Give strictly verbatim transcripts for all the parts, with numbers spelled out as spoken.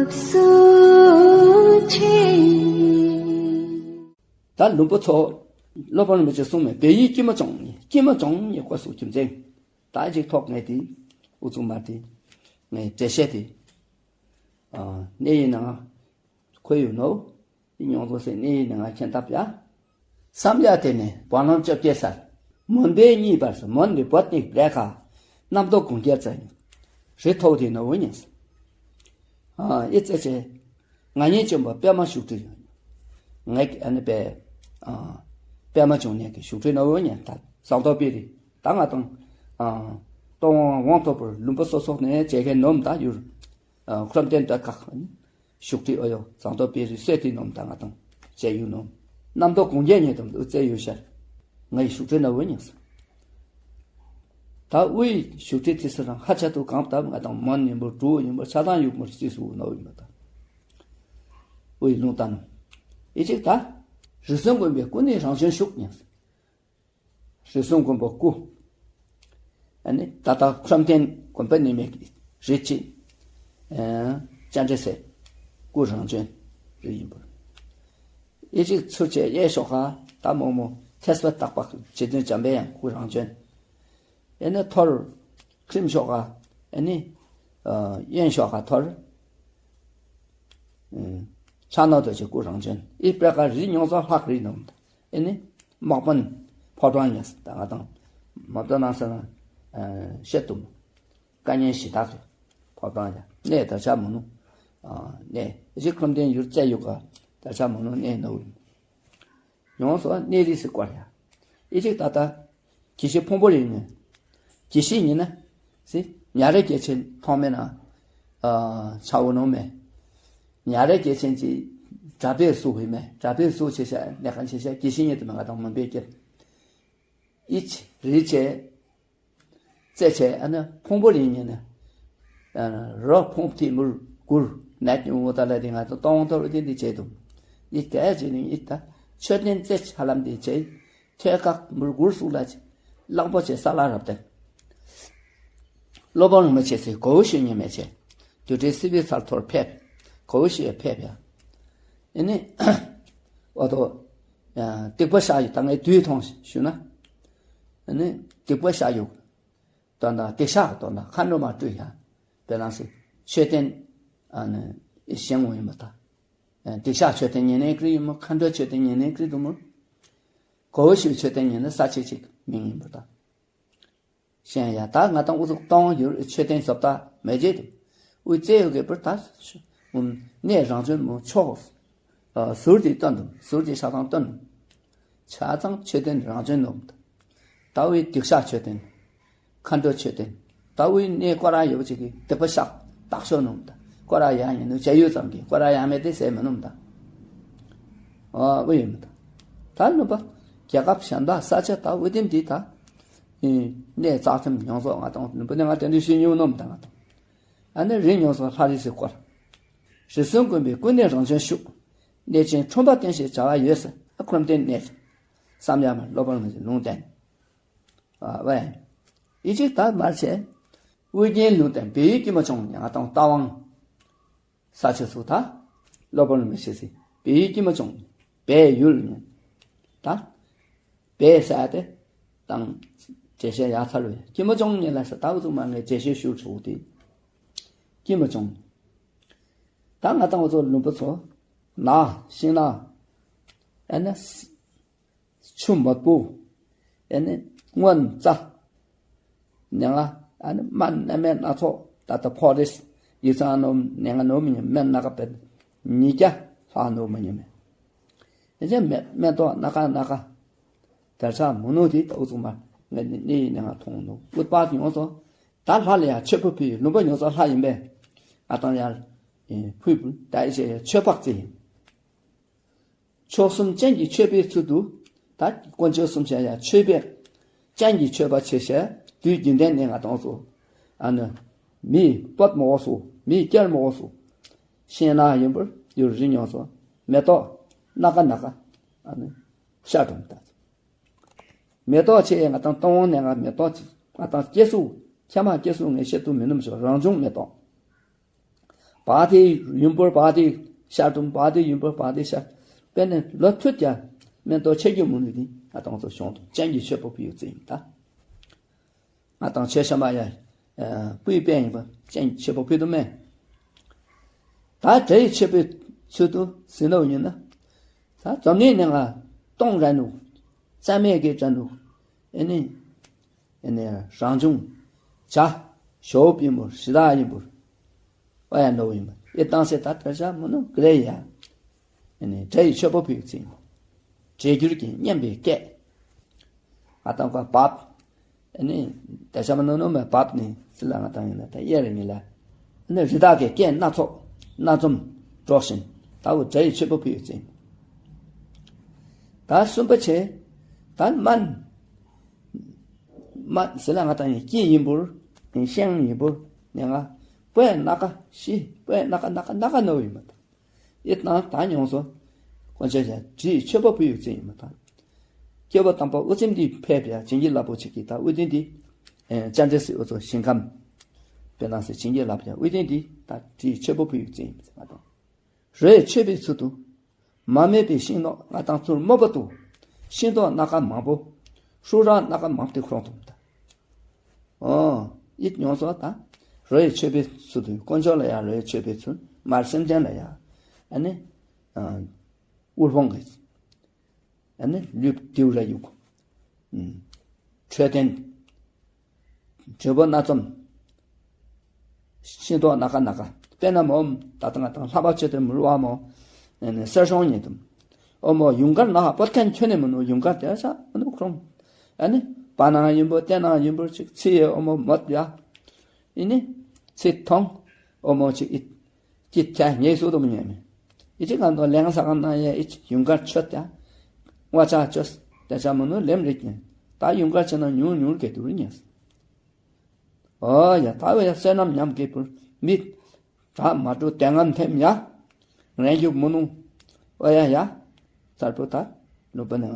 ད་ལུང་པ་ཚོ། སློབ་དཔོན་རིན་པོ་ཆེས་གསུངས་མེད། བལ་ཡུལ་སྐྱིད་མ་བྱུང་ནས། སྐྱིད་མ་བྱུང་ནས་སྐོར་སུ་ཁྱིམ་མཚེས། ད་ཅིག་ཐོག་ངས་དེ་ཨུ་ཚུགས་མ་དེ་ངས་འགྲེལ་བཤད་དེ། ཨ། གནས་ཡིན་ནའང་ཁོ་ཡོད་ནོ། དེ་མྱོང་ཚོར་སེ་གནས་ཡིན་ནའང་ཁྱེད་ཐབས་ཡ། བསམ་ཡ་དེ་ནས་བར་ལམ་བཅོ་བརྒྱད་སར། མོན་པའི་གཉིས་བར་སུ། མོན་ནི་བོད་ནི་བླ་ཁ། རྣམ་རྟོག་དགུང་རྒྱལ་རྩ་ཡིན། རི་ཐོག་དེ་ནོ་བོ་ཉིས། ཨ། ཨི་ཙེ་ཙེ། ང་ཉིད་ཅུང་པ་པད་མ་བཞུགས་ཁྲི་ཡོད། ངས་ཨ་ནི་པད། ཨ། པད་མ་བྱུང་ནས་ཀྱི་བཞུགས་ཁྲི་ནོ་བོ་ཉིས་ད་ཟངས་མདོག་དཔལ་རི། ད་ང་དང་། ཨ། སྟོང་དབང་ཐོབ་པར་ལུང་པ་སོ་སོ་ནས་བྱེད་མཁན་ནོམ་ད་ཡུར། ཨ། ཁྲོམ་སྟོན་སྡོད་ཁག་བཞུགས་ཁྲི་ཨོ་ཡོ་ཟངས་མདོག་དཔལ་རི་སོས་ཏི་ནོམ་ད་ང་དང་བྱེད་ཡུལ་ནོམ། རྣམ་རྟོག་དགུང་རྒྱལ་ཉིད་དམ་དུ་རྩེ་ཡོད་ཤར། ངའི་བཞུགས་ཁྲི་ནོ་བོ་ཉིས། ད་དབུས་བཞུགས་ཁྲི་ཙི་སི་རང་ཧ་ཆ་ཏུ་གང་ལྟར་ང་དང་མོན་ཡིན་པོ་འབྲུག་ཡིན་པོ་ཆ་ཚང་ཡུག་མོར་རྩིས་སུ་ནོ་ཡིན་པ་དང་། དབུས་ལུང་བསྟན་ནོ། ཨི་ཅིག་ད། རི་སུལ་དགོན་པའི་སྐུ་ནི་རང་བྱོན་བཞུགས་ཉིས། རི་སུལ་དགོན་པ་སྐུ། ཨ་ནི་ད་ལྟ་ཁྲོམ་སྟོན་དགོན་པ་ནི་མེད་ཀྱི་རི་ཅི། ཨ། ཅན་ཏྲེ་སེ། སྐུ་རང་བྱོན་རི་ཡིན་པ། ཨི་ཅིག་ཚུར་བྱས་གཡས་ཤོག་ཁ་ད་མོག་མོག་ཐེས་པ་སྟག་པ་རྗེ་བཙུན་འཇམ་པའི་དབྱངས་སྐུ་རང་བྱོན། ཨེ་ནི་ཐོར། ཁྲིམས་ཤོག་ཁ། ཨེ་ནི། ཨ། གཡོན་ཤོག་ཁ་ཐོར། ཕྱག་ན་རྡོ་རྗེ་སྐུ་རང་བྱོན། ཨི་པེ་ཀ་རི་ཉོ་ས་ལྷག་རི་ནོམ། ཨེ་ནི། དམག་དཔོན་ཕོ་བྲང་ཡིན་ད་ང་དང་། མ་བཏོན་ན་ས་ན། ཨ། བཤད་དུ་མོ། བཀའ་ཉན་ཞི་དག་རེད། ཕོ་བྲང་ཡ་གནས་དར་ཆ་མོ་ནུ། ཨ། གནས་རི་ཁྲོམ་སྟོན་ཡུར་རྩེ་ཡུག་ག་དར་ཆ་མོ་ནུ་གནས་ནོ། ཡོངས་སུ་གནས་རིས་སུ་བསྐོར་ཡ། ཨི་ཅིག་ད་ལྟ། དགེ་བཤེས་ཕུང་པོ་ཡིན་ནི། དགེ་བཤེས་ཡིན་ན། སི། ཉ་རེ་སྐྱེ་ཆེན་མཐོང་མེད་ན། ཨ། ཆ་འོ་ནོ་མེ། ཉ་རེ་སྐྱེ་ཆེན་གྱི་གྲྭ་པས་སུ་བི་མེ། གྲྭ་པས་སུ་ཆེ་ཤ་ནེ་ཁན་ཆེ་ཤ་དགེ་བཤེས་ཡིན་དུ་མེ་ང་དང་མུན་པའི་སྐྱེ། ཨི་ཅི་རི་ཆེ། རྩེ་ཆེ་ཨ་ནི་ཕུང་པོ་ཡིན་ཉིན་ནི། ཨ། རོ་ཕུང་ཐི་མུར་གུར་ནད་ཉུང་བོ་ད་ལ་དེ་ང་ཚོ་སྟོང་ཐོར་དེ་འདི་བྱེད་དུ། ཡི་གེ་ཅི་ནི་ཡི་ད་མཆོད་རྟེན་རྩེ་ཆ་ལམ་འདི་བྱེད། ཐོད་ཁག་མུར་གུར་སུག་ལ་ཅི། གླང་པོ་ཆེ་ས་ལ་རབ་སྟེ། སློབ་དཔོན་རིན་པོ་ཆེ་སི་གོ་བོ་ཞུ་ཉི་མེད་ཆེ། དུ་དྲི་སི་བི་ཚར་ཐོར་ཕེབས། གོ་བོ་ཞུ་ཡ་ཕེབས་ཡ། ཨེ་ནི། འོ་དོ། སྡིག་པ་བཤགས་ཡོད་ད་ངས་དུས་ཐོང་ཞུ་ན། ཨེ་ནི། སྡིག་པ་བཤགས་ཡོད། དོན་དག་སྡིག་བཤགས་དོན་དག་མཁའ་འགྲོ་མ་སྤྲུལ་ཡ། དཔེ་ལ་སི། མཆོད་རྟེན། ཨ་ནི། བཞེངས་འོང་ཡིན་པ་ད། སྡིག་བཤགས་མཆོད་རྟེན་ཉེ་གནས་ཀྱི་ཡིན་མོ། མཁའ་འགྲོ་མཆོད་རྟེན་ཉེ་གནས་ཀྱི་འདུག་མོ། གོ་བོ་ཞུ་མཆོད་རྟེན་ཉེ་ནི་ས་ཆེ་ཅིག་མིང་ཡིན་པ་ད། ཤེས་ཡ་ད་ང་དང་ཨུ་ཚུགས་གཏོང་ཡུལ་མཆོད་རྟེན་བཟོ་ལྟ་མེ་རྗེས་དུ། དབུས་རྩེ་ཡོད་དགོས་པར་ད། གནས་རང་བྱོན་མོ་ཕྱོགས། ཟུར་དེ་སྟོན་དུ་ཟུར་དེ་ཤ་ཐང་སྟོན། ཆ་ཚང་མཆོད་རྟེན་རང་བྱོན་ནོམ། ད་དབུས་སྡིག་བཤགས་མཆོད་རྟེན། མཁའ་འགྲོ་མཆོད་རྟེན། ད་དབུས་གནས་སྐོར་ར་ཡོད་པ་ཅིག་གིས་སྡིག་པ་བཤགས་བཏགས་ཤོག་ནོམ་ད། སྐོར་ར་ཡང་ཡིན་ནོ་བྱ་ཡུལ་ཙམ་གྱིས་སྐོར་ར་ཡང་མེད་དེ་ཟེར་མི་ནོམ་ད། ཨ་དབུས་ཡིན་མི་ད། ད་ནུབ་པ། རྒྱལ་ཁབ་གཞན་དག་ས་ཆ་ད་དབུས་ཐིམ་འདི་ད། གནས་རྩ་ཁྲིམས་ཉོ་ཚོགས་ང་དང་ནུབ་པ་ནས་ང་དེ་འདྲ་ཞུ་མྱོང་ནོམ་ད་ང་དང་། ཨ་ནི་རི་ཉོ་ཚོགས་ལྷ་རིས་སུ་བསྐོར། རི་སུལ་དགོན་པའི་སྐུ་གནས་རང་བྱོན་བཞུགས། གནས་ཆེན་ཁྲོམ་པ་བསྟན་ཞེས་བྱ་བ་ཡོད་ཟེར་ཨ་ཁོམ་བསྟན་གནས། བསམ་ཡར་མར་སློབ་དཔོན་ལུང་བསྟན། ཨ་ཝེ། ཡི་ཅིག་ད་མར་བྱས། དབུས་རྒྱན་ལུང་བསྟན་བལ་ཡུལ་སྐྱིད་མ་བྱུང་ང་དང་རྟ་དབང་། ས་ཆ་སུ་ད། སློབ་དཔོན་ལུང་མི་ཤེས་སི། བལ་ཡུལ་སྐྱིད་མ་བྱུང་། བལ་ཡུལ་ནི། ད། བལ་ས་དེ། དང་། འགྲེལ་བཤད་ཡག་ཚར་བས་སྐྱིད་མ་བྱུང་ཉེ་ལ་ས་ད་འུ་ཚུགས་མ་ངས་འགྲེལ་བཤད་ཞུ་ཆོག་དེ། སྐྱིད་མ་བྱུང་། ད་ང་དང་འུ་ཚོ་ལུང་པ་ཚོ། ན་ཤིང་ན། ཨ་ནི། ཆུ་མོད་པོ། ཨ་ནི་སྔོན་རྩྭ། ནས་ང་ཨ་ནི་སྨན་སྣ་མིན་སྣ་ཚོགས་ད་ལྟ་ཕོ་རིས་ཡིག་ཚང་ནོ་ནས་ང་ནོ་མི་ཉམས་སྨན་སྣ་ཁ་པད་ཉིས་བརྒྱ་ལྷག་ནོ་མི་ཉམས་མེད། ཨ་ཅེ་མེ་མེ་ཏོག་སྣ་ཁ་སྣ་ཁ། དར་ཆ་མོ་ནོ་དེ་ཏོག་ཙུག་མ་ངས་ནི་ནི་ནས་ང་མཐོང་ནོ་ཨུཏྤལ་ཉོ་སོང་། ད་ལྷ་ལ་ཡང་མཆོད་པ་ཕུལ་ལུང་པ་ཉོ་སོང་ལྷ་ཡིན་པས། ང་དང་ཡར་ཕུལ་བུ་ད་ཨེ་ཅེ་མཆོད་པ་བརྩི་ཡིན། མཆོག་གསུམ་ཅན་གྱི་མཆོད་པའི་ཚུལ་དུ། ད་དཀོན་མཆོག་གསུམ་ཆ་ཡང་མཆོད་པའི་ཅན་གྱི་མཆོད་པ་ཆེ་ཞེས་དུས་རྒྱུན་ལྡན་ནས་ང་དང་ཚོ། ཨ་ནི། མིའི་པོད་མོ་འོག་སུ་མིའི་སྐྱེར་མོ་འོག་སུ། ཤེས་ན་ཡིན་པར་ཡུལ་རི་ཉོ་སོ་མེ་ཏོག་སྣ་ཁ་སྣ་ཁ། ཨ་ནི། ཤ་གྲོམ་ད། མེ་ཏོག་ཆེ་ཡང་ང་དང་སྟོང་ནས་ང་མེ་ཏོག་ཅིག་ང་དང་སྐྱེ་སུ་ཁྱེད་མ་སྐྱེ་སུ་ངས་བཤད་དུ་མི་ནུམ་ཞོ་རང་བྱུང་མེ་ཏོག་བག་དེ་ཡུན་བོར་བག་དེ་ཤར་དུམ་བག་དེ་ཡུན་བོར་བག་དེ་ཤར། དཔེར་ན་ལོ་ཐུད་ཀྱང་མེ་ཏོག་ཆེ་རྒྱུ་མུ་ནུ་དེ་ང་དང་ཚོ་བྱུང་དུ་སྤྱན་གྱི་མཆོད་པ་ཕུལ་ཡོད་ཚེ་ཡིན་ད། ང་དང་ཆོས་ཤ་མ་ཡ་སྤུས་དཔལ་ཡིན་པ་སྤྱན་གྱི་མཆོད་པ་ཕུལ་དུ་མེད། ད་དགྲ་ཡི་མཆོད་པའི་ཚུལ་དུ་ཟིན་ནོ་ཡིན་ན། ད་འཛམ་གླིང་ནས་ང་སྟོང་ར་ནུག་རྩ་མེད་ཀྱི་དྲ་ནུག་ཨེ་ནི། ཨེ་ནི་རང་བྱུང་བྱ་ཞོ་བོ་པི་མོ་རི་དྭགས་ཡིན་པོར། ཨོ་ཡ་ནོ་ཡིན་པ་ཨེ་བཏང་སེ་ད་དེར་བྱ་མོ་ནོ་ག་རེ་ཡ། ཨེ་ནི་དགྲ་ཡི་མཆོད་པ་ཕུལ་ཚིག་འདྲེ་གྱུར་གྱི་སྙན་པའི་སྐད། ང་དང་ཀ་བབ། ཨེ་ནི་དེར་བྱ་མོ་ནོ་ནོ་མ་བབ་ནི་སི་ལ་ང་དང་ཡིན་ན་ད་གཡས་རེ་ཉིད་ལ། ཨེ་ནི་རི་དྭགས་ཀྱི་སྐད་སྣ་ཚོགས་སྣ་འཛོམས་སྒྲོག་བཞིན་ད་འུ་དགྲ་ཡི་མཆོད་པ་ཕུལ་ཚིག་ད་གསུམ་པ་བྱས། ད་སྨན། མ་ཟེར་ལ་ང་དང་ཡིན་སྐྱིད་ཡིན་པོར་ཤེང་ཡིན་པོར་ནས་ང་པོས་ན་ཀ་ཤི་པོས་ན་ཀ་ན་ཀ་ན་ཀ་ནོ་ཡིན་མ་ད། ཡིད་ནང་ད་མྱོང་སོ། དཀོན་མཆོག་ཡ་དྲིའི་མཆོད་པ་ཕུལ་ཡོད་ཚེ་ཡིན་མ་ད། སྐྱེ་བ་དང་པོ་དབུ་ཙམ་འདི་ཕེབས་ཡ་བྱིན་གྱིས་བརླབ་པོ་ཆེ་གི་ད་དབུ་ལྡན་འདི། བཅར་འདྲེ་སྲིད་འུ་ཚོ་ཞིང་ཁམས། དཔེ་ནང་སྲིད་བྱིན་གྱིས་བརླབ་ཡ་དབུ་ལྡན་འདི་ད་དྲིའི་མཆོད་པ་ཕུལ་ཡོད་ཚེ་ཡིན་མ་ད། རོས་མཆོད་པའི་ཚུལ་དུ། མ་རྨོས་པའི་ཤིང་ནགས་ང་དང་ཚུར་རྨོ་བོ་དུ། ཤིང་ཏོག་སྣ་ཁ་མང་པོ། ཧྲུ་ར་སྣ་ཁ་མང་པོ་ཁོང་དུ་མཐའ། ཨོ། ཡིད་མྱོང་སོ་ད། རོས་མཆོད་པའི་ཚུལ་དུ་དཀོན་མཆོག་ལ་ཡང་རོས་མཆོད་པའི་ཚུལ་མར་སེམས་ཅན་ལ་ཡང་། ཨ་ནི། དབུལ་ཕོངས་ཀྱི། ཨ་ནི་ལུས་དེའུ་ར་ཡུག་འཕྲོད་བསྟེན། དྲོད་པོ་སྣ་ཚོམ། ཤིང་ཏོག་སྣ་ཁ་སྣ་ཁ། དཔེར་ན་མོ། ད་ལྟ་ང་དང་ལྷ་པ་ཆེ་དེ་མུར་བ་མོ། གསེར་ཤོང་ཉིད་དུ། ཨོ་མོ་ཡུངས་ཀར་ན་བོད་ཁན་ཁྱོད་ནས་མི་ནུ་ཡུངས་ཀར་དེ་ཤ་མི་ནུ་ཁྲོམ། ཨ་ནི། བ་ནང་ཡིན་པོ་ཏེ་ནང་ཡིན་པོ་ཅིག་ཚི་ཡེ་ཨོ་མོ་མོད་ཡ། ཨི་ནི། ཚི་ཐོང་། ཨོ་མོ་ཅིག་ཨི། ཅི་ཐ་ངེས་སུ་དུ་མི་ཉན་མི། ཨི་ཅི་གང་དུ་ལེང་ས་གང་ན་ཡ་ཨི་ཅི་ཡུངས་ཀར་ཆོད་ཡ། ང་ཅག་ཆོད། དེ་ཅག་མི་ནུ་ལེམ་རིག་ཉན། ད་ཡུངས་ཀར་ཆེ་ན་ཉུང་ཉུང་གེ་དུ་རི་ཉན། ཨོ་ཡ་ད་བས་ཡ་བསོད་ནམས་ཉམས་དགོས་པར་མི། དྲག་མ་འགྲོ་དེ་ངམ་ཐེམ་ཡ། ངན་རྒྱུག་མི་ནུ། ཨོ་ཡ་ཡ། གསར་པོ་ད་ལུང་པ་ནས་ང་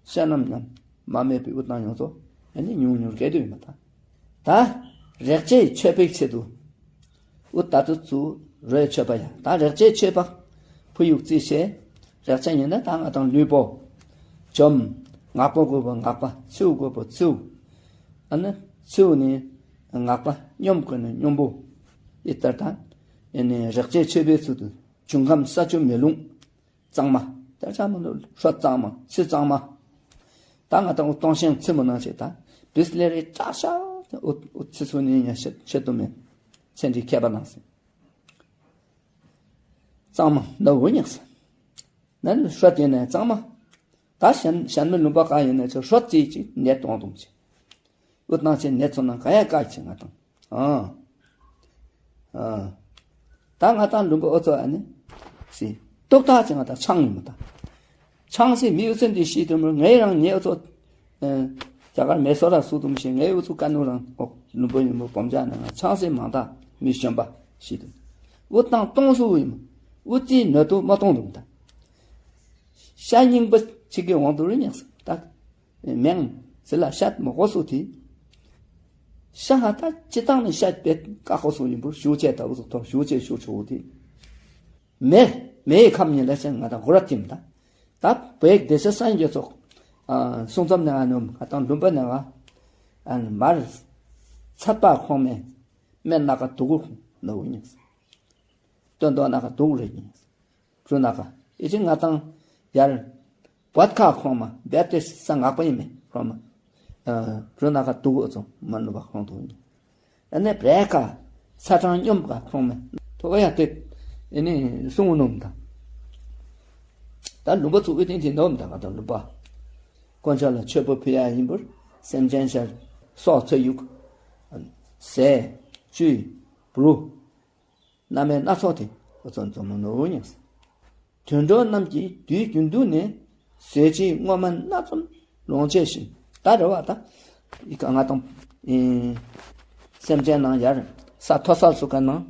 བསོད་ནམས་ཉམས་མ་མེད་པའི་དབུ་བཏང་ཡོང་ཚོ་ཨ་ནི་ཉུང་ཉུང་གལ་དུ་ཡོད་མ་ད། ད་རེག་བྱའི་མཆོད་པའི་ཆེད་དུ་དབུ་ད་དུ་ཚུ་རོས་མཆོད་པ་ཡ་ད་རེག་བྱའི་མཆོད་པ་ཕུ་ཡུག་རྩིས་བྱས། རེག་བྱ་ཡིན་ན་ད་ང་དང་ལུས་པོ་འཇོམས། ངག་པོ་དགོས་པོ་ངག་པ་ཚིའུ་དགོས་པོ་ཚིའུ། ཨ་ནི་ཚིའུ་ནི་ངག་པ་སྙོམས་དགོས་ནི་སྙོམས་པོ། ཨི་ལྟར་ད་ཨ་ནི་རེག་བྱའི་མཆོད་པའི་ཚུལ་དུ་འབྱུང་ཁམས་ས་ཆུ་མེ་རླུང་། གཙང་མ། དེ་ཆ་མི་འདུག་ཧྲོ་གཙང་མ་ཚི་གཙང་མ། ད་ང་དང་འུ་སྟོང་ཤེང་ཚི་མོ་ནང་བྱེད་ད། བིས་ལེ་རི་ཀྲག་ཤ། འུ་འུ་ཚི་སུ་ནི་ཉ་ཤེད་ཤེད་དུ་མེད། ཚན་རིག་མཁས་པ་ནང་སེ། གཙང་མ་ནི་འུ་ཉག་སེ། ནན་ཧྲོ་དེ་ནས་གཙང་མ། ད་ཞན་ཞན་མི་ལུང་པ་ག་ཡིན་ན་ཚོ་ཧྲོ་ཙི་ཅིག་ནད་གཏོང་གཏོང་ཅིག་འུ་དང་ཆེ་ནད་ཚོ་ནང་ག་ཡ་བཀག་ཅིག་ང་དང་། ཨ། ཨ། ད་ང་དང་ལུང་པ་ཨོ་ཚོ་ཨ་ནི། སི། ཏོག་ཏག་ཅིག་ང་དང་ཆང་ཡིན་མོ་ད། ཆང་སི་མི་ཨུ་ཚོ་འདི་ཤི་དུ་མོ་ངའི་རང་ཉེ་ཨོ་ཚོ། ཨ། རྒྱ་གར་མེ་སོ་ར་སུ་དུ་མོ་ཤི་ངའི་ཨུ་ཚོ་ཀ་ནུ་རང་ཨོ་ལུང་པ་ཡིན་མོ་བོམ་ཇ་ན་ང་ཆང་སི་མང་ད་མི་གཞོན་པ་ཤི་དུ། ཨུ་དང་སྟོང་སུ་ཡིན་མོ། ཨུ་ཙི་ནོ་དུ་མ་སྟོང་དུ་མོ་ད། ཤ་རྙིང་པ་ཅིག་གི་དབང་དུ་རུ་ཉག་སི་ད། མེང་། ཟི་ལ་ཤད་མོ་གོ་སུ་ཐི། ཤ་ཧ་ད་ཅི་ཏང་ནི་ཤད་པེ་ཀ་གོ་སུ་ཡིན་པུ་ཞུ་ཆེ་ད་བུ་སུ་ཐོ་ཞུ་ཆེ་ཞུ་ཆུ་ཐི། མེ། མེའི་ཁམས་ཉིད་ལ་ཤ་ང་དང་གོ་ར་ཐིམ་ད། ད་བེག་དེ་ཤ་སན་རྒྱ་ཚོགས། ཨ་སུང་ཙམ་ནེ་ང་ནོམ་ང་དང་ལུམ་པ་ནེ་ང་། ཨ་མར། ཚད་པ་ཁོང་མེ། མེ་ན་ཀ་དུ་གུ་ཁོང་ནོ་ཉིག་སྟོན་ཏོ་ན་ཀ་དུག་རེ་ཉིག་རུ་ན་ཀ་ཨི་ཅི་ང་དང་ཡར་བད་ཁ་ཁོང་མ་བད་དེ་ས་ངག་པ་ཡིན་མེ་ཁོང་མ། རུ་ན་ཀ་དུག་ཨོ་ཚོ་མ་ནུ་བ་ཁོང་དུ་ཡིན། ཨ་ནེ་བྲེ་ཁ་ས་གྲང་སྙོམས་ཀ་ཁོང་མེ་ཐོ་ཡ་དེ་ཨི་ནི་སུང་ནོམ་དང་། ད་ལུང་པ་ཚུ་ཨི་ཏིང་དེ་ནོམ་དང་ང་དང་ལུང་པ། དཀོན་མཆོག་ལ་མཆོད་པ་ཕུལ་ཡ་ཡིན་པར་སེམས་ཅན་ཤར་སྲོག་འཚོ་ཡུག་ཟས་བཅུད་བུ། སྣ་མེད་སྣ་ཚོགས་ཏེ་ཨོ་ཚོ་འཛོམས་ནོ་ཉག་དུད་འགྲོ་རྣམས་ཀྱིས་དུས་རྒྱུན་དུ་ནས་ཟས་བཅད་སྔོ་སྨན་སྣ་ཚོགས་ལོངས་སྤྱོད་བཞིན་ད་རེ་བ་ད་ཨི་ཀ་ང་དང་ཨེ་སེམས་ཅན་ནང་ཡར་ས་མཐོ་ས་སུ་ཀ་ནང་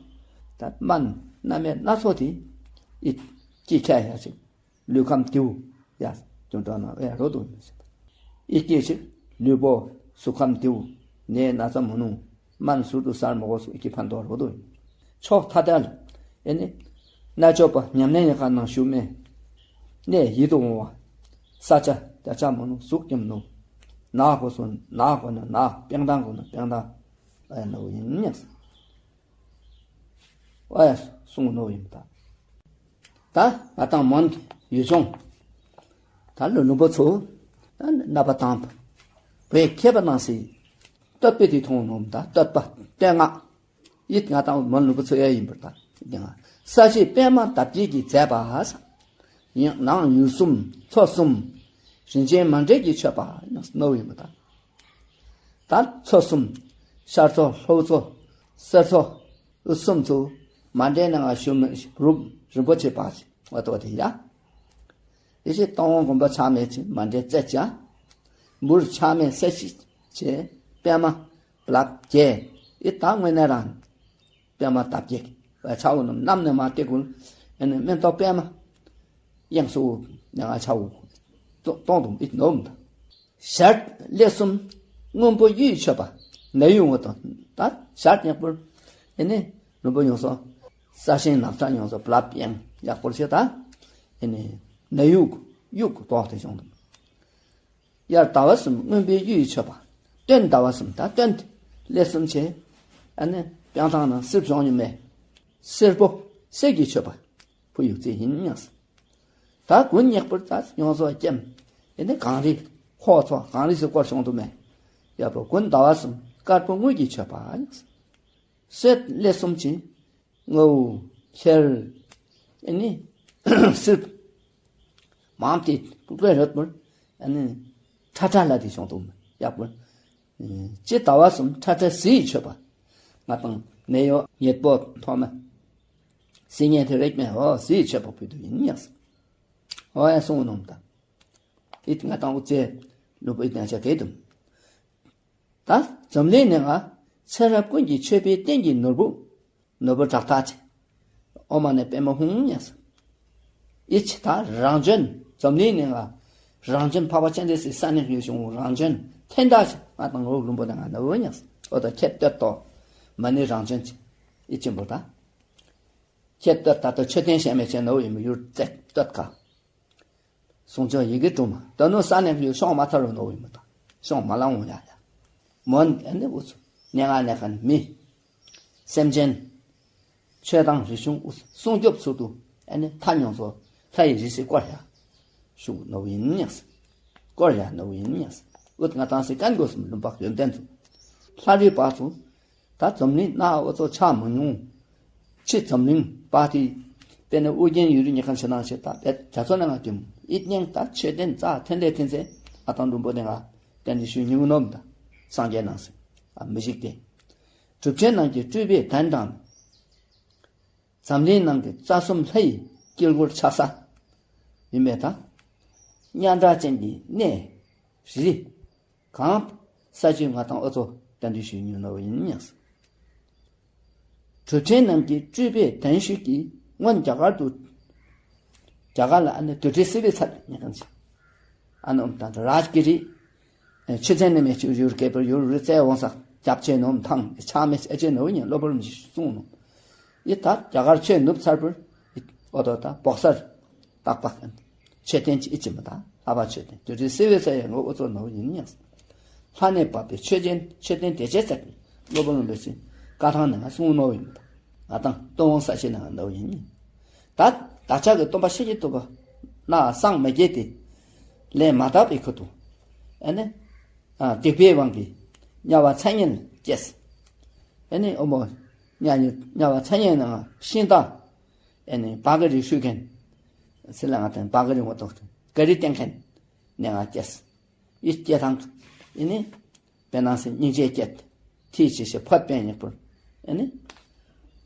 ད་སྨན་སྣ་མེད་སྣ་ཚོགས་ཏེ་ཨི་ཀི་ཁ་ཡ་ཅིག་ལུས་ཁམས་དེའུ་ཡ་དུད་འགྲོ་ནང་ཨེ་རོ་དུ་ཨི་ཀི་ཅིག་ལུས་པོ་གཟུགས་ཁམས་དེའུ་ནས་ན་ཚ་མ་ནུ། སྨན་ཟུར་དུ་གསར་མོ་གོ་སུ་ཨི་ཀི་ཕན་ཐོགས་རོ་དུ། ཕྱོགས་མཐའ་དག་ ཨེ་ནི། རྣལ་འབྱོར་པ་ཉམས་ལེན་ཡག་ག་ནང་ཞུགས་མེད། གནས་ཡིད་དུ་འོང་བ། ས་ཆ་བརྒྱ་ཆ་མ་ནུབ་གཟུགས་ཀྱང་མ་ནུབ། ནག་གོ་སོང་ནག་གོ་ན་ནག་དཔེ་མདངས་གོ་ན་དཔེ་མདངས། ཨ་ཡ་ནོ་ཡིན་ཉག་ཨ་ཡ་གསུང་ནོ་ཡིན་ད། ད་ང་དང་མོན་ཡུལ་ལྗོངས། ད་ལོ་ལུང་པ་ཚོ། ད་ནབ་པ་དང་། བོད་མཁས་པ་ནང་སྲིད། བསྟོད་པའི་དུས་མཐོང་ནོ་ད་བསྟོད་པ་བསྟོད་བསྔགས། ཡིད་ང་དང་མོན་ལུང་པ་ཚོ་ཡ་ཡིན་པར་ད། ས་གཞི་པདྨ་འདབ་བརྒྱད་ཀྱིས་མཛེས་པ། ཡང་ནང་ཡུལ་གསུམ་མཚོ་གསུམ། རིན་ཆེན་མཎྜལ་གྱིས་མཆོད་པ་ཡང་ནོ་ཡིན་པ་ད། ད་མཚོ་གསུམ། ཤར་མཚོ་ལྷོ་མཚོ་གསེར་མཚོ། དབུས་གསུམ་མཚོ། མཎྜལ་ནང་ང་ཞུ་མི་རུབ་རིན་པོ་ཆེ་པ་ཞིག་འོ་ཏོ་དེ་ཡ། དེ་ཕྱིར་སྟོང་དགོན་པ་ཆགས་མེད་ཅིང་མཎྜལ་རྩེ་ཅང་། འབུར་ཆགས་མེད་གསལ་ཞིག་ཆེ། པདྨ་ལབ་རྒྱས། ཨི་ད་དངོས་གནས་རང་། པདྨ་འདབ་བརྒྱད་ཀྱི་ཆའོ་རྣམས་རྣམས་ནས་མ་སྟེ་ཀུན། ཨ་ནི་མེ་ཏོག་པདྨ། དབྱངས་སུ་ནས་ང་ཆའོ། གཏོང་དུ་ཨི་ནོམ་ད། ཞལ་ལས་གསུམ། སྔོན་པོ་གཡུས་མཆོད་པ། ནད་གཡུག་ངོ་དང་ད་ཞལ་ཡག་པོར། ཨེ་ནི་ལུང་པ་ཡོངས་སུ། ས་ཞིང་ནགས་ཚལ་ཡོངས་སུ་བླ་བྲང་ཡག་པོར་བྱེད་ད། ཨེ་ནི་ནད་གཡུག་གཡུག་གི་དོག་དེ་བྱུང་དང་། དབྱར་ཟླ་བ་གསུམ་སྔོན་པོའི་གཡུས་མཆོད་པ། སྟོན་ཟླ་བ་གསུམ་ད་སྟོན་ལས་གསུམ་བྱེད། ཨ་ནི་དཔྱང་ཐང་ན་སིར་བྱུང་ཉི་མས། སེར་པོ་གསེར་གྱི་མཆོད་པ། ཕུ་ཡུག་ཚེ་ཡིན་སྙམ། ད་དགུན་ཉག་པར་ད་ཡོངས་སུ་སྐྱེམ། ཡིན་ནི་གངས་རི་ཁོག་ཚོ་གངས་རི་སུ་སྐོར་བྱུང་དུ་མེད། ཡ་པོ་དགུན་ཟླ་བ་གསུམ་དཀར་པོ་དངུལ་གྱི་མཆོད་པ། སེར་ལས་གསུམ་གྱི་དངུལ་ཁྱེར། ཨེ་ནི་སིར་མང་སྟེ་ཀུ་ཀུ་རོད་པོར་ཨེ་ནི་ཁྲ་ཁྲ་ལ་དེ་བྱུང་དུ་མེད་ཡ་པོ། སྤྱི་ཟླ་བ་གསུམ་ཁྲ་ཁྲ་གཟི་ཡི་མཆོད་པ། ང་དང་ནད་གཡོག་ཉེས་པོ་ཐོག་མ། སྲིད་ཉེན་དེ་རིགས་མེད་འོ་གཟི་ཡི་མཆོད་པ་ཕུལ་དུ་ཡིན་ཡང་། འོ་ཡ་གསུང་ནོམ་དང་། ཨིད་ང་དང་ཨུ་ཙེ་ལུ་པུ་ཨིད་ན་ཆ་གེ་དུམ། ད་འཛམ་གླིང་ནས་ང་ཚེ་རབས་ཀུན་གྱི་མཆོད་པའི་རྟེན་གྱི་ནོར་བུ། ནོར་བུ་བྲག་ཐག་ཆེ། ཨོ་མ་ནས་པད་མ་ཧུང་ཡང་། ཨི་ཆི་ད་རང་བྱོན་འཛམ་གླིང་ནས་ང་། རང་བྱོན་འཕགས་པ་སྤྱན་རས་གཟིགས་ས་གནས་ཡོད་བྱུང་རང་བྱོན་ཐན་ད་ཆེ་ང་དང་ངོ་ལུང་པོ་ནས་ང་ནོར་བུ་ཡང་། ཨོ་ད་ཁྱེད་ལྟོས་ཏོ། མ་ནི་རང་བྱོན་ཆེ། ཨི་ཆེན་པོ་ད། ཁྱེད་ལྟར་ད་ལྟ་མཆོད་རྟེན་བཤད་མེད་ཅན་ནོ་ཡིན་མི་ཡུལ་བཙན་སྟོད་ཁ། གསུང་ཆོས་ཡི་གེ་དྲུག་མ་ད་ནོ་ས་ནས་ཡུལ་ཤོང་མ་ཐར་རུ་ནོ་ཡིན་མི་ད་ཤོང་མ་ལང་འོང་ཡ་ཡ། མོན་ཨ་ནི་འུ་ཚུ་གནས་ང་གནས་ཁན་མི། སེམས་ཅན། ཆོས་དང་རིག་གཞུང་འུ་ཚུ་སྲུང་སྐྱོབ་ཚུལ་དུ་ཨ་ནི་ཐ་མྱོང་ཚོ་ལྷ་ཡི་རིགས་སུ་བསྐོར་ཡ། ཤུགས་ནོ་ཡིན་ཉག་སི། བསྐོར་ཡ་ནོ་ཡིན་ཉག་སི། འུ་ང་ཏང་སི་ཀན་གོ་སུམ་ལུམ་པག་ཡོན་ཏན་ཚུ། ལྷ་རིགས་པ་ཚུ། ད་འཛམ་གླིང་ནང་འུ་ཚོ་ཆ་མ་མྱོང་། ཕྱི་འཛམ་གླིང་པ་ཏི། དཔེར་ན་ཨུ་རྒྱན་ཡུལ་ཉི་ཁང་ཆེ་ནང་ཆེ་ད་དཔེ་རྒྱ་མཚོ་ནང་ང་དུམ་ཨིད་ཉེང་ད་མཆོད་རྟེན་རྩ་ཐན་ལེ་ཐན་ཚེ་ཨ་ཏང་འབྲུམ་པོ་དེ་ང་རྟེན་འབྲེལ་ཞུ་ཉུང་ནོམ་ད་སངས་རྒྱས་ནང་སེ་ཨ་མི་ཞིག་སྟེ། གྲུབ་ཆེན་རྣམས་ཀྱི་སྤྲུལ་པའི་གདན་དང་། འཛམ་གླིང་ནང་གི་རྩ་གསུམ་ལྷ་ཡི་དཀྱིལ་འཁོར་ཆགས་ས་ཡིན་པས་ད། མཉམ་འདྲ་ཅན་གྱི་གནས་རི། གང་ས་ཆུ་ང་དང་ཨོ་ཚོ་གདན་འདྲེན་ཞུས་ཉུང་ནོ་ཡིན་ཉག་སི། གྲུབ་ཆེན་རྣམས་ཀྱི་སྤྲུལ་པའི་གདན་ཞུས་ཀྱིས་སྔོན་རྒྱ་གར་དུ། རྒྱ་གར་ལ་ཨ་ནི་དུ་ཏྲི་སི་བི་ཚར་ཉག་གང་ཞིག་ཨ་ནི་ཨོམ་དང་རཱཇ་གི་རི། ཆུ་ཚན་ནི་མེ་ཆུ་ཡུར་སྐེ་པར་ཡུར་རི་ཙེ་འོང་ས་རྒྱབ་ཆེ་ནོམ་ཐང་ཆ་མེ་ཆ་ཆེ་ནོ་ཉན་གློ་བུར་མི་གསུང་ནོ། ཡི་ད་རྒྱ་གར་ཆོས་ནུབ་ཚར་བུར། ཨོ་དོ་ད་བོག་སར། ཏག་ཏག་ཨན། མཆོད་རྟེན་གྱི་ཨི་ཅི་མ་ད་ལྷ་བ་མཆོད་རྟེན་དུ་རི་སི་བེ་ས་ཡ་ངོ་འུ་ཚོ་ནོ་ཡིན་ཉག་སི། ལྷ་ནས་བབས་པའི་མཆོད་རྟེན་མཆོད་རྟེན་དེ་ཅེ་ཙེག་གློ་བུར་ལུང་པའི་སིན་ཀ་ཐང་ནས་ང་གསུང་ནོ་ཡིན་ད། ང་དང་སྟོང་ས་ཆེ་ནས་ང་ནོ་ཡིན། ད་བདག་ཅག་གི་སྟོན་པ་ཤཱཀྱ་ཐུབ་པ་ན་སངས་མ་རྒྱས་ཏེ། ལས་མ་དག་པའི་ཁུར་དུ། ཨ་ནི། ཨ་སྡིག་པའི་དབང་གིས་དམྱལ་བ་མཚན་ཉིད་སྐྱེས། ཨ་ནི་ཨོ་མོ། དམྱལ་དམྱལ་བ་མཚན་ཉིད་ནང་ཤིང་རྟ། ཨ་ནི་བ་ག་རི་ཤུ་མཁན། སི་ལ་ང་དང་བ་ག་རི་ངོ་ཏོག་ག་རི་བསྟན་མཁན། ནས་ང་སྐྱེས། ཨི་སྐྱེ་ཐང་། ཨི་ནི། བེ་ནང་སི་སྙིང་རྗེ་སྐྱེད། ཐི་ཆི་ཤི་ཕོད་པན་ཉག་པུར། ཨི་ནི།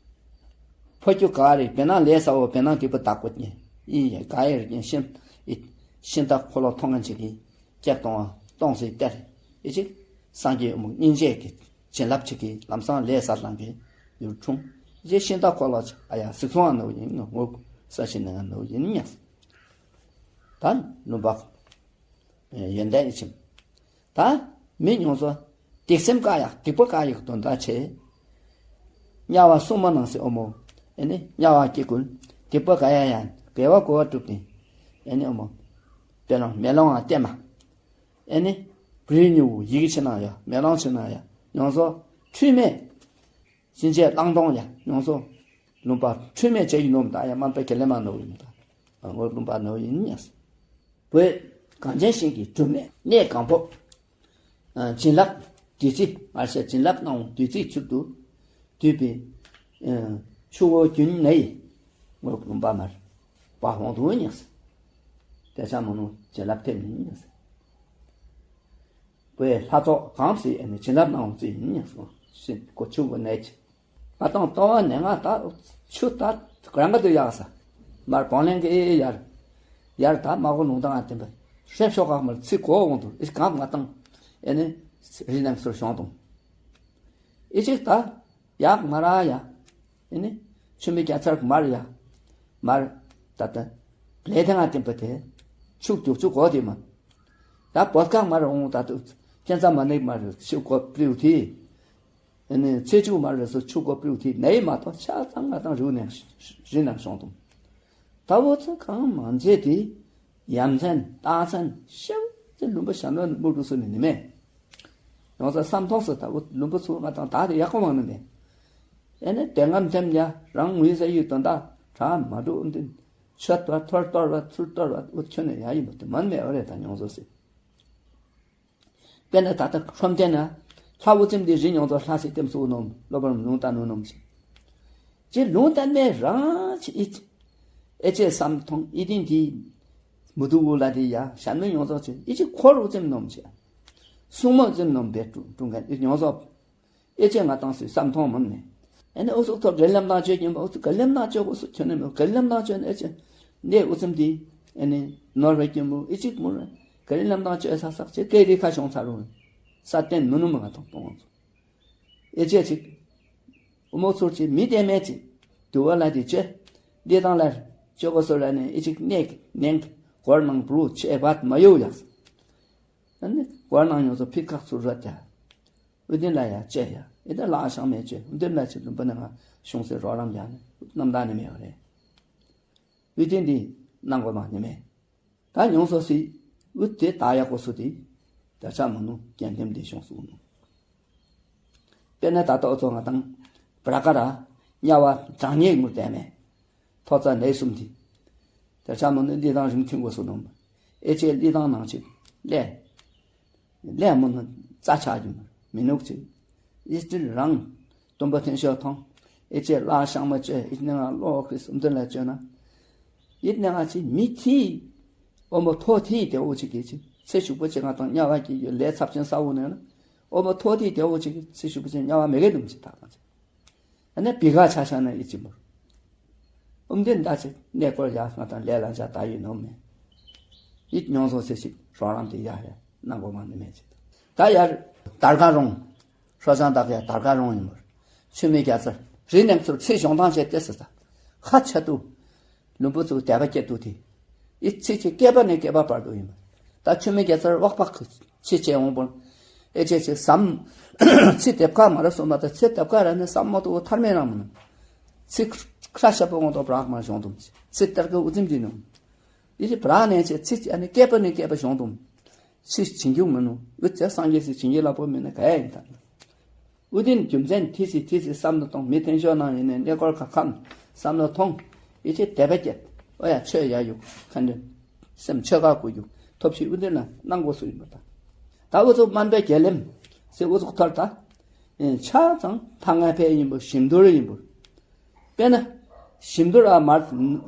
ཕོ་རྒྱུ་ག་རེ་བེ་ནང་ལས་ས་འོ་བེ་ནང་དེ་པུ་བདག་པོ་ཉེ། ཨི་ཡ་ག་ཡེ་རེ་ཉེ་ཤིན། ཨི། ཤིན་ཏ་འཁོར་ལོ་ཐོང་ངན་ཅིག་གིས། སྐྱེད་གཏོང་བ་གཏོང་སྲིད་སྟེར། ཨི་ཅིག་སངས་རྒྱས་འོ་མོ་སྙིང་རྗེ་གི། བྱིན་རླབས་ཅིག་གིས་ལམ་སང་ལས་ས་ལང་གི། ཡུལ་འཁྲུངས། ཨི་ཅིག་ཤིན་ཏ་འཁོར་ལོ་ཅིག་ཨ་ཡ་གཟིགས་ཚོང་ཨ་ནོ་ཡིན་ནོ་ངོ་ས་ཤི་ནི་ང་ནོ་ཡིན་ཉག་སི། ད་ལུམ་པག་ཡོན་ཏན་ཨི་ཆིམ། ད་མི་ཉུང་སོ། སྡིག་སེམས་བཀག་ཡག་སྡིག་པ་བཀག་ཡག་དོན་དག་ཆེ། དམྱལ་བ་སྲུང་མ་ནང་སྲིད་འོ་མོ། ཨེ་ནི་དམྱལ་བ་སྐྱེ་དགུ། སྡིག་པ་ག་ཡ་ཡ། དགེ་བ་གོ་བ་བསྒྲུབས་ཏེ། ཨེ་ནི་ཨོ་མོ། དཔེ་ལོང་མེ་ལོང་བ་བསྟན་མ། ཨེ་ནི། བུའི་ཉིན་ཡི་གེ་ཕྱི་ནང་ཡ། མེ་ལོང་ཕྱི་ནང་ཡ། ཡོངས་སུ་འཁྲུལ་མེད། གཤིན་རྗེ་གླང་གདོང་ཡ། ཡོངས་སུ། ལུང་པ་འཁྲུལ་མེད་བྱས་ཡིན་ནོ་ད་ཡ། དམན་པའི་དགེ་ལས་མ་ནོར་ཡིན་ད། ངོར་ལུང་པ་ནོར་ཡིན་ཉག་བོད་གངས་ཅན་ཞིང་གི་སྒྲུབ་གནས་གནས་གང་པོ། བྱིན་རླབས་བདུད་རྩི། ང་ཤ་བྱིན་རླབས་གནང་བ་བདུད་རྩིའི་ཚུལ་དུ། བསྡུས་པའི། ཆུ་བོ་རྒྱུན་ནི། ངོར་ལུང་པ་མར། བ་ཧོང་དུ་ཉག་སེ། དེ་ཆ་མོ་ནོ་བྱིན་རླབས་ཐེབས་ནི་ཉག་སེ། བོད་ལྷ་ཚོགས་གང་ཞིག་ཨེ་ནི་བྱིན་རླབས་གནང་བ་རྩིས་ཡིན་ཉག་སོ། ཤིན་ཀོ་ཆུ་བོ་ནས་ཅི། ང་དང་ལྟོ་བ་ནས་ང་ད་ཆུ་ད་རང་ག་དུ་ཡག་ས། མར་བང་ལེན་གི་ཡར། ཡར་ད་མ་གོ་ལུང་དང་ང་བསྟན་པ། ཧྲེབ་ཤོག་ཁག་མར་ཚི་གོ་འོང་དུ་ཨིས་གང་ང་དང་། ཨེ་ནི། རི་ནང་སོར་བྱུང་དང་། ཨི་ཅིག་ད། ཡག་མ་ར་ཡ། ཨེ་ནི། ཆུ་མིག་རྒྱ་ཚར་མར་ཡ། མར། ད་ད། ལས་དེ་ང་བསྟན་པ་དེ། ཆུ་རྒྱུག་ཆུ་གོ་དེ་མ། ད་བོད་ཁང་མར་འོང་ད་དུ། ཁྱེད་ཚ་མ་ནིག་མར་ཆུ་གོ་པྲིའུ་དེ། ཨེ་ནི་ཚེ་ཆུ་མར་རེ་སོ་ཆུ་གོ་པྲིའུ་དེ་ནའི་མ་གཏོགས་ཆ་ཚང་ང་དང་རིག་ནས་རི་ནང་བྱུང་དང་། ད་བོ་ཚོ་གང་མང་མཛད་དེ། ཡ་མཚན་རྟགས་མཚན་ཤེའུ་ཚེ་ལུང་པ་ཞབས་ལ་སྨུག་རུ་སོ་ནི་ནི་མེད། ཡོང་ས་བསམ་ཐོག་སུ་ད་བོ་ལུང་པ་ཚོ་ང་དང་ད་དེ་ཡག་པོ་མང་ནི་མེད། ཨེ་ནི་དེ་ང་མཚན་ཡ་རང་ངོས་ས་ཡུལ་དོན་དག་གྲ་མ་འགྲོ་འདི། ཆོད་པ་ཐོར་གཏོར་བ་ཚུར་གཏོར་བ་འུ་ཁྱོད་ནས་ཡ་ཡིན་པ་དེ་མན་མེད་འོ་རེད་ད་ཡོང་སོ་སི། དཔེར་ན་ད་ལྟ་ཁྲོམ་སྡེ་ན། ལྷ་བུ་ཙམ་དེ་རི་ཉོང་ཚོ་ལྷ་སྲས་ལྟེམ་སུ་ནོམ་སློབ་པར་ལུང་བསྟན་ནོ་ནོམ་ཞིག་ཅེས་ལུང་བསྟན་མེད་རང་ཅི་ཨིད། ཨེ་ཅེ་བསམ་མཐོང་ཨི་ཏིན་དེ། མུ་ཏུ་བུ་ལ་དེ་ཡ་ཞན་མི་ཉོང་ཚོ་ཅི་ཨི་ཅི་འཁོར་བུ་ཙམ་ནོམ་ཞིག་སྲུང་མ་ཙམ་ནོམ་བེ་ཀྲུང་ཀྲུང་གན་ཨི་ཉོང་ཚོ། ཨེ་ཅེ་ང་དང་སུས་བསམ་མཐོང་མིན་ནས། ཨེ་ནི་ཨུ་ཚུགས་ཐོབ་ག་ལམ་དང་བཅོས་ཀྱིན་པ་ཨུ་ཚུགས་ག་ལམ་དང་བཅོས་དགོས་སུ་ཁྱོད་ནི་མོ་ག་ལམ་དང་བཅོས་ནས་ཨེ་ཅེ། འདས་ཨུ་ཚུམ་དེ། ཨེ་ནི། ནོར་བའི་སྐྱོན་མོ་ཨི་ཅིག་མོ་ར། ག་ལམ་དང་བཅོས་ས་སག་ཅེ་ཀེ་རི་ཁ་བྱུང་ཚར་རུང་། ས་བརྟན་མི་ནུ་མ་ང་དང་གཏོང་ཚོ། ཨེ་ཅེ་ཅིག་ཨུ་མོ་ཚུར་ཅིག་མི་བདེ་མེད་ཅིག་དུ་བ་ལ་དེ་ཅེ། འདི་དང་ལ། བཅོས་དགོས་སུ་ར་ནས་ཨི་ཅིག་གནས་ཀྱི་ནན་གྱི་སྒོར་ནང་བུ་ཆེ་བ་མ་ཡོ་ཡག་ཨ་ནི་སྒོར་ནང་ཡོང་ཚོ་ཕི་ཁག་ཚུར་ར་ཏེ། ཨུ་དིན་ལ་ཡ་བཅད་ཡ། ཨི་ད་ལག་ཤང་མེད་བཅད། ཨུ་དིན་ལ་ཆེ་ལུམ་པ་ནི་ང་གཞུང་སེ་རོགས་རམ་ཡ་ནི་རྣམ་དག་ནི་མེད་བ་རེད། ཨུ་དིན་འདི་གནང་དགོས་མ་ནི་མེད། ད་ཉུང་སོ་སི། ཨུ་དེ་ད་ཡག་པོ་སུ་དེ། ད་ཆ་མ་ནུ་རྒྱན་ལྡེམ་དེ་གཞུང་སུ་ནུ། དཔེར་ན་ད་ལྟ་ཨོ་ཚོ་ང་དང་བྲ་ཀ་ར་དམྱལ་བ་གྲངས་ཉེས་མུར་དད་མེད། ཐོ་ཚ་ལས་གསུམ་དེ། དེ་ཆ་མ་ནུ་འདི་དང་རིམ་མཐུན་དགོས་སུ་ནུ། ཨེ་ཅེ་ལི་དང་ནང་ཆེ་ལས། ལས་མོ་ནི་རྩ་ཆག་རྒྱུ་མི་ནུག་ཅིག་ཨི་སྤྲུལ་རང་། སྟོན་པ་ཐོན་ཤོག་ཐོང་། ཨེ་ཅེ་བླ་ཤང་མ་བཅོས་ཨི་ནི་ང་བློ་ཁྲི་སུམ་དོན་ལ་བཅོས་ན། ཨི་ནི་ང་ཅི་མི་ཐི། ཨོ་མོ་ཐོ་ཐི་དེ་འོ་ཅིག་གི་ཅི་ཚེ་ཞུགས་པ་ཅི་ང་དང་དམྱལ་བ་གི་ཡོད་ལས་ཚབས་ཆེན་ས་འོ་ནས་ན། ཨོ་མོ་ཐོ་ཐི་དེ་འོ་ཅིག་གི་ཚེ་ཞུགས་པ་ཅི་དམྱལ་བ་མེ་གེ་དུམ་ཅི་ཐག་དང་ཅི། ཨ་ནི་བི་ག་ཆ་ཆ་ན་ཡི་ཅི་མོ། ཨུམ་དེ་འདའ་ཅི་གནས་སྐོར་ཡག་ང་དང་ལས་ལ་འཇག་ད་ཡོད་ནོ་མེ། ཡིད་མྱོང་སོ་སེ་ཞིག་རོགས་རམ་དེ་ཡག་ཡག་གནང་དགོས་མ་ནི་མེད་ཅི། ད་ཡར་དར་ག་རོང་། ཧྲོ་ཅང་དག་ཡ་དར་ག་རོང་ཡིན་མོ། ཆུ་མིག་རྒྱ་ཚར་རི་ནེམ་ཚུར་ཚེ་གཞོང་ཐང་བྱས་ཏེ་སི་ད། ཁ་ཆ་དུ། ལུམ་བུ་ཚུ་དད་པ་སྐྱེ་དུ་དེ། ཨི་ཚེ་ཆེ་སྐལ་པ་ནས་སྐལ་པ་བར་དུ་ཡིན་པ། ད་ཆུ་མིག་རྒྱ་ཚར་བག་ཕག་ཚེ་ཆེ་འོང་པོ། ཨེ་ཆེ་ཆེ་བསམ། ཚེ་དེབ་ཁ་མ་ར་སོ་མ་ད་ཚེ་དེབ་ཁ་ར་ནས་བསམ་མ་ཐུབ་ཐར་མེད་རང་མ་ནུ། ཚེ་ཁྲ་ཤ་པོ་ངོ་ཏོ་བྲག་མ་གཞོང་དུ་མི་ཚེ་ལྟར་གི་འུ་ཚིམ་གྱི་ནུ། ཨི་ཚེ་བྲག་ནས་ཆེ་ཚེ་ཨ་ནི་སྐལ་པ་ནས་སྐལ་པ་གཞོང་དུ། ཚེ་བྱིན་རྒྱུ་མི་ནུ། འུ་ཚེ་སངས་རྒྱས་སི་བྱིན་གྱི་ལ་པོ་མི་ནི་ག་ཡ་ཡིན་ད། ཨུ་དིན་རྒྱུ་མཚན་ཐི་སི་ཐི་སི་བསམ་བློ་གཏོང་མི་ཐེན་ཤོ་ནང་ཡིན་ནས་གནས་སྐོར་ཁ་ཁམས་བསམ་བློ་ཐོང་། ཡི་ཆེ་དད་པ་སྐྱེད། ཨོ་ཡ་ཆོས་ཡ་ཡུག་ཁ་འདོན། སེམས་ཆོས་ཁ་གུ་ཡུག་ཐོབ་ཤི་ཨུ་དིན་ལ་གནང་དགོས་སུ་ཡིན་པ་དང་། ད་ཨུ་ཚུགས་དམན་པའི་རྒྱལ་ལེམ་སེ་ཨུ་ཚུགས་ཐོར་ད། ཆ་ཚང་ཐ་ང་ཕེ་ཡིན་པོ་ཞིམ་དུར་ཡིན་པོ། དཔེར་ན། ཞིམ་དུར་ཨ་མར་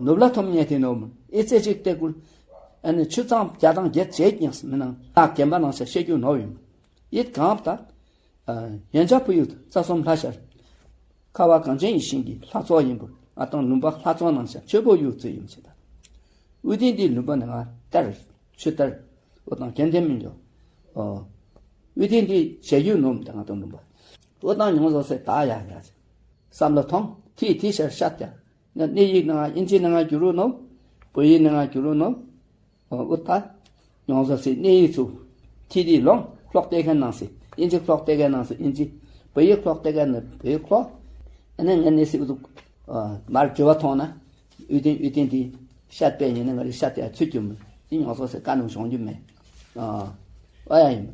ནུབ་ལ་ཐོམ་ཉེ་ཐེ་ནོ་མ་ཨེ་ཙེ་ཅིག་ཏེ་ཀུལ། ཨ་ནི་ཆུ་ཚང་བརྒྱ་དང་བརྒྱད་ཅེས་ཀྱང་མི་ནང་ད་རྒན་པ་ནང་ས་བཤད་རྒྱུ་ནོ་ཡིན་པོ། ཡིད་གང་བ་ད། ཡན་ཆད་བུ་ཡུག་རྩ་གསུམ་ལྷ་ཤར། ཁ་བ་གངས་ཅན་ཡིད་བཞིན་གྱི་ལྷ་ཚོགས་ཡིན་པོ་ང་དང་ལུང་པ་ལྷ་ཚོགས་ནང་ཤར་ཆོས་པོ་ཡུག་ཚུལ་ཡིན་ཆེ་ད། ཨུ་དིན་འདི་ལུང་པ་ནི་ང་ལྟར་ཆུ་ལྟར་ཨོ་དང་གན་དེ་མིན་འགྱོ། ཨོ། ཨུ་དིན་འདི་བྱེད་ཡུལ་ནོམ་དང་ང་དང་ལུང་པ་ཨོ་དང་མྱོང་བཟོ་སེ་ད་ཡ་ཡ་བསམ་བློ་ཐོང་ཐི་ཐི་ཤར་ཤར་ཏེ་ནི་ཡིག་ནང་ཨིན་ཇི་ནང་གྱུ་རུ་ནོམ་བོད་ཡིག་ནང་གྱུ་རུ་ནོམ། འོ་ད། མྱོང་བཟོ་སི་གནས་ཡིག་ཚུ། ཐི་དི་ལོང་ཀློག་སྟེ་གན་ནང་སི་ཨིན་ཇི་ཀློག་སྟེ་གན་ནང་སི་ཨིན་ཇི། བོད་ཡིག་ཀློག་སྟེ་གན་ནི་བོད་ཡིག་ཀློག་ཨ་ནི་ངན་ནི་སི་འུ་ཚུགས། ཨ། མར་དྲི་བ་མཐོང་ན་ཨུ་ཏན་ཨུ་ཏན་དེ་ཤ་སྤེལ་ཉན་ན་ང་རི་ཤ་དེ་ཚུད་རྒྱུ་མེད། དེ་ཉོ་ཚོ་ཟེར་ཀ་ནང་བྱུང་རྒྱུ་མེད། ཨ། ཨ་ཡ་ཡིན།